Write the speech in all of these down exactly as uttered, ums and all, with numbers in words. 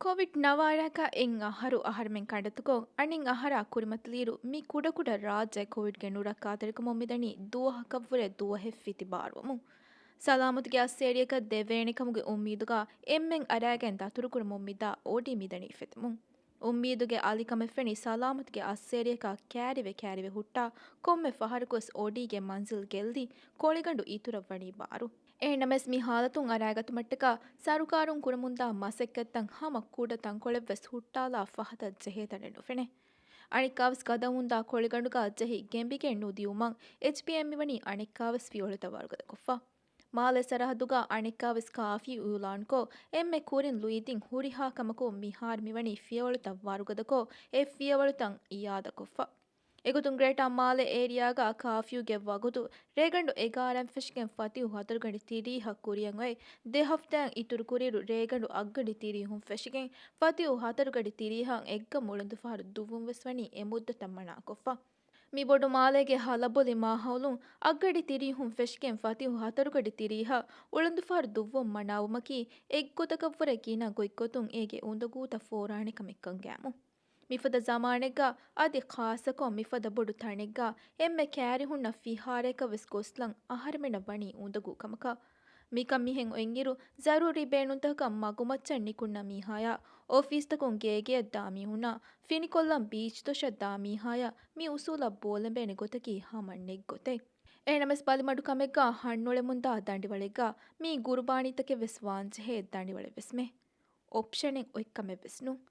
ކޮވިޑް ނަވާރައަކާ އެއް އަހަރު އަހަރުމެން ކަނޑަތުކޮށް، އަނެއް އަހަރާ ކުރިމަތިލިއިރު މި ކުޑަކުޑަ ރާއްޖެ ކޮވިޑްގެ ނުރައްކާތެރިކަމުން މިދަނީ ދުވަހަކަށްވުރެ ދުވަހެއް ފިތި ބާރުވަމުން. ސަލާމަތުގެ އައްސޭރިއަކަށް ދެވޭނެކަމުގެ އުއްމީދުގަ އެންމެން އަރާގެން ދަތުރުކުރަމުން މިދާ އޯޑީ މިދަނީ ފެތުމުން. އުއްމީދުގެ އަލިކަމެއް ފެނި ސަލާމަތުގެ އައްސޭރިއަކާ ކައިރިވެ ކައިރިވެ ހުއްޓާ ކޮންމެ ފަހަރަކުވެސް އޯޑީގެ މަންޒިލް ގެއްލި ކޮޅިގަނޑު އިތުރަށް ވަނީ ބާރު. އެހެންނަމަވެސް މި ހާލަތުން އަރާގަތުމަށްޓަކާ ސަރުކާރުން ކުރަމުންދާ މަސައްކަތްތައް ހަމަ ކުޑަ ތަންކޮޅެއްވެސް ހުއްޓާލާ ފަހަތަށް ޖެހޭ ތަނެއް ނުފެނޭ. އަނެއްކާވެސް ގަދަވަމުންދާ ކޮޅިގަނޑުގަ ޖެހި ގެނބިގެން ނުދިޔުމަށް އެޗްޕީއެމް މިވަނީ އަނެއްކާވެސް ފިޔަވަޅުތައް ވަރުގަދަކޮށްފަ. މާލެ ސަރަހައްދުގަ އަނެއްކާވެސް ކާފިއު އިއުލާންކޮށް، އެންމެ ކުރިން ލުއިދިން ހުރިހާ ކަމަކުން މިހާރު މިވަނީ ފިޔަވަޅުތައް ވަރުގަދަކޮށް، އެ ފިޔަވަޅުތައް އިއާދަކޮށްފަ. އެގޮތުން ގްރޭޓާ މާލެ އޭރިއާގަ ކާފިއުގެ ވަގުތު ރޭގަނޑު އެގާރައިން ފެށިގެން ފަތިހު ހަތަރުގަނޑި ތިރީހަށް ކުރިއަށް އޮތް، ދެ ހަފްތާއިން އިތުރު ކުރިއިރު ރޭގަނޑު އަށްގަނޑި ތިރީހުން ފެށިގެން ފަތިހު ހަތަރުގަނޑި ތިރީހަށް އެއްގަމު އުޅަނދުފަހަރު ދުއްވުން ވެސް ވަނީ އެ މުއްދަތަށް މަނާކޮށްފަ. މި ބޮޑު މާލޭގެ ހަލަބޮލި މާހައުލުން އަށްގަޑި ތިރީހުން ފެށިގެން ފަތިހު ހަތަރުގަޑި ތިރީހަށް އުޅަނދުފަހަރު ދުއްވުން މަނާވުމަކީ އެއްގޮތަކަށްވުރެ ގިނަ ގޮތްގޮތުން އޭގެ އުނދަގޫތައް ފޯރާނެ ކަމެއްކަން ގައިމު. މިފަދަ ޒަމާނެއްގަ އަދި ޚާއްޞަކޮށް މިފަދަ ބޮޑު ތަނެއްގަ އެންމެ ކައިރި ހުންނަ ފިހާރައަކަށް ވެސް ގޮސްލަން އަހަރެމެނަށް ވަނީ އުނދަގޫ ކަމަކަށް. މިކަން މިހެން އޮތްއިރު، ޒަރޫރީ ބޭނުންތަކަކަށް މަގުމައްޗަށް ނިކުންނަ މީހާޔާ، އޮފީސްތަކުން ގޭގެއަށް ދާ މީހުންނާ، ފިނިކޮށްލަން ބީޗްދޮށަށް ދާ މީހާޔާ މި އުސޫލަށް ބޯލެނބޭނެ ގޮތަކީ ހަމަ ނެތް ގޮތެއް. އެހެނަމަސް ބަލިމަޑު ކަމެއްގަ ހަންނޮޅެމުންދާ ދަނޑިވަޅެއްގަ މީ ގުރުބާނީތަކެއް ވެސް ވާންޖެހޭ ދަނޑިވަޅެއް ވެސްމެ. އޮޕްޝަނެއް އޮތްކަމެއް ވެސް ނޫން.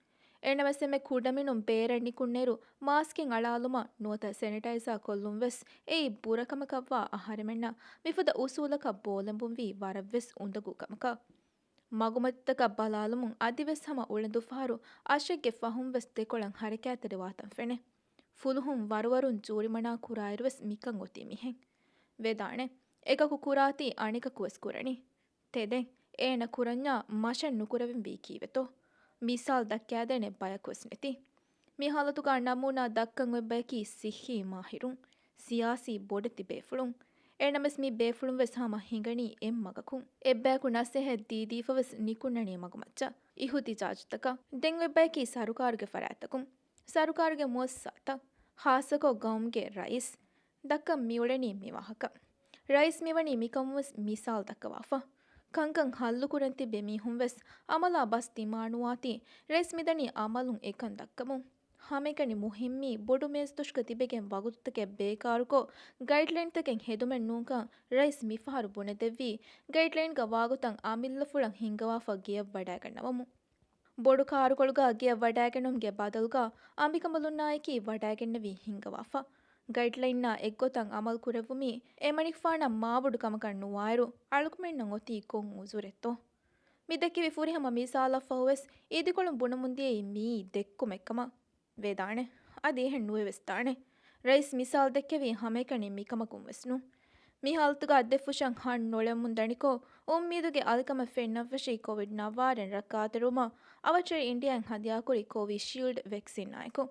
އެނަމަސް އެންމެ ކުޑަމިނުން ބޭރަށް ނިކުންނައިރު މާސްކެއް އަޅާލުމަށް ނުވަތަ ސެނިޓައިޒާ ކޮށްލުން ވެސް އެއީ ބުރަކަމަކަށްވާ އަހަރެމެންނަށް މިފަދަ އުސޫލަކަށް ބޯލެނބުންވީ ވަރަށްވެސް އުނދަގޫ ކަމަކަށް. މަގުމަތިތަކަށް ބަލާލުމުން އަދިވެސް ހަމަ އުޅަނދުފަހަރު އަށެއްގެ ފަހުން ވެސް ދެކޮޅަށް ހަރަކާތްތެރިވާތަން ފެނޭ. ފުލުހުން ވަރުވަރުން ޖޫރިމަނާ ކުރާއިރު ވެސް މިކަން އޮތީ މިހެން. ވެދާނެ. އެކަކު ކުރާތީ އަނެކަކު ވެސް ކުރަނީ. ތެދެއް، އޭނަ ކުރަންޏާ މަށަށް ނުކުރެވެންވީ ކީއްވެތޯ؟ މިސާލް ދައްކާދޭނެ ބަޔަކުވެސް ނެތި. މި ހާލަތުގަ ނަމޫނާ ދައްކަން އޮތް ބަޔަކީ ސިއްހީ މާހިރުން، ސިޔާސީ ބޮޑެތި ބޭފުޅުން. އެނަމަސް މި ބޭފުޅުން ވެސް ހަމަ ހިނގަނީ އެއްމަގަކުން. އެއްބަޔަކު ނަސޭހަތް ދީދީފަ ވެސް ނިކުންނަނީ މަގުމައްޗަށް. އިހުތިޖާޖުތަކަށް. ދެން އޮތް ބަޔަކީ ސަރުކާރުގެ ފަރާތްތަކުން. ސަރުކާރުގެ މުއައްސަސާތައް. ޚާއްޞަކޮށް ގައުމުގެ ރައީސް. ދައްކަން މިއުޅެނީ މި ވާހަކަ. ރައީސް މިވަނީ މިކަމުންވެސް މިސާލް ދައްކަވާފަ. ކަންކަން ހައްލުކުރަން ތިބި މީހުންވެސް އަމަލާ ބަސް ދިމާނުވާތީ، ރައީސް މިދަނީ އަމަލުން އެކަން ދައްކަމުން. ހަމައެކަނި މުހިއްމީ ބޮޑު މޭޒުދޮށުގަ ތިބެގެން ވަގުތުތަކެއް ބޭކާރުކޮށް، ގައިޑްލައިންތަކެއް ހެދުމެއް ނޫންކަން ރައީސް މިފަހަރު ބުނެދެއްވީ، ގައިޑްލައިންގަ ވާގޮތަށް އަމިއްލަފުޅަށް ހިންގަވާފަ ގެޔަށް ވަޑައިގަންނަވަމުން. ބޮޑު ކާރުކޮޅުގަ ގެޔަށް ވަޑައިގަންނަވުމުގެ ބަދަލުގަ އަނބިކަނބަލުންނާއެކީ ވަޑައިގެންނެވި ހިންގަވާފަ. ގައިޑްލައިންނާ އެއްގޮތަށް އަމަލު ކުރެއްވުމީ އެމަނިކުފާނަށް މާބޮޑު ކަމަކަށް ނުވާއިރު، އަޅުގަނޑުމެންނަށް އޮތީ ކޮން އުޒުރެއްތޯ؟ މި ދެއްކެވި ފުރިހަމަ މިސާލަށްފަހުވެސް އިދިކޮޅުން ބުނަމުންދިޔައީ މިއީ ދެއްކުމެއްކަމަށް. ވެދާނެ. އަދި އެހެން ނުވެވެސް ދާނެ. ރައީސް މިސާލް ދެއްކެވީ ހަމައެކަނި މިކަމަކުން ވެސް ނޫން. މި ހާލަތުގަ ދެފުށަށް ހަން ނޮޅެމުން ދަނިކޮށް، އުއްމީދުގެ އަލިކަމެއް ފެންނަން ފެށީ ކޮވިޑް ނައްވާރައިން ރައްކާތެރިވުމަށް އަވަށޭ އިންޑިއާއިން ހަދިޔާކުރި ކޮވިޝީލްޑް ވެކްސިނާއެކު.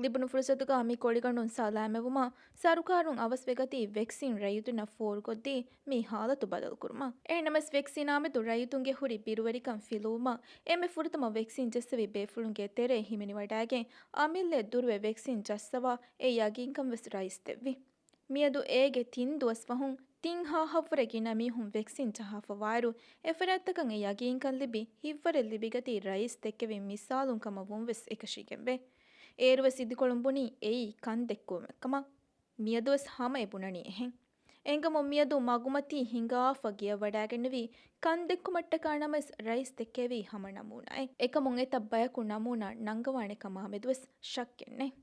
ލިބުނު ފުރުސަތުގަ މި ކޮޅިގަނޑުން ސަލާމަތްވުމަށް ސަރުކާރުން އަވަސްވެގަތީ ވެކްސިން ރައްޔިތުންނަށް ފޯރުކޮށްދީ މި ހާލަތު ބަދަލުކުރުމަށް. އެހެންނަމަވެސް ވެކްސިނާމެދު ރައްޔިތުންގެ ހުރި ބިރުވެރިކަން ފިލުވުމަށް އެންމެ ފުރަތަމަ ވެކްސިން ޖެއްސެވި ބޭފުޅުންގެ ތެރޭ ހިމެނިވަޑައިގެން އަމިއްލައަށް ދުރުވެ ވެކްސިން ޖައްސަވާ އެ ޔަގީންކަން ވެސް ރައީސް ދެއްވި. މިއަދު އޭގެ ތިން ދުވަސް ފަހުން ތިން ހާހަށްވުރެ ގިނަ މީހުން ވެކްސިން ޖަހާފަ ވާއިރު، އެފަރާތްތަކަށް އެ ޔަގީންކަން ލިބި ހިތްވަރެއް ލިބިގަތީ ރައީސް ދެއްކެވި މިސާލުން ކަމަށް ވުން ވެސް އެކަށީގެންވޭ. އޭރުވެސް އިދިކޮޅުން ބުނީ އެއީ ކަން ދެއްކުމެއްކަމަށް. މިއަދުވެސް ހަމަ އެ ބުނަނީ އެހެން. އެނގަމުން މިއަދު މަގުމަތީ ހިނގާފަ ގެޔަށް ވަޑައިގެންނެވީ ކަން ދެއްކުމަށްޓަކާ ނަމަވެސް ރައީސް ދެއްކެވީ ހަމަ ނަމޫނާއެއް. އެކަމުން އެތައް ބަޔަކު ނަމޫނާ ނަންގަވާނެ ކަމާމެދުވެސް ޝައްކެއް ނެތް.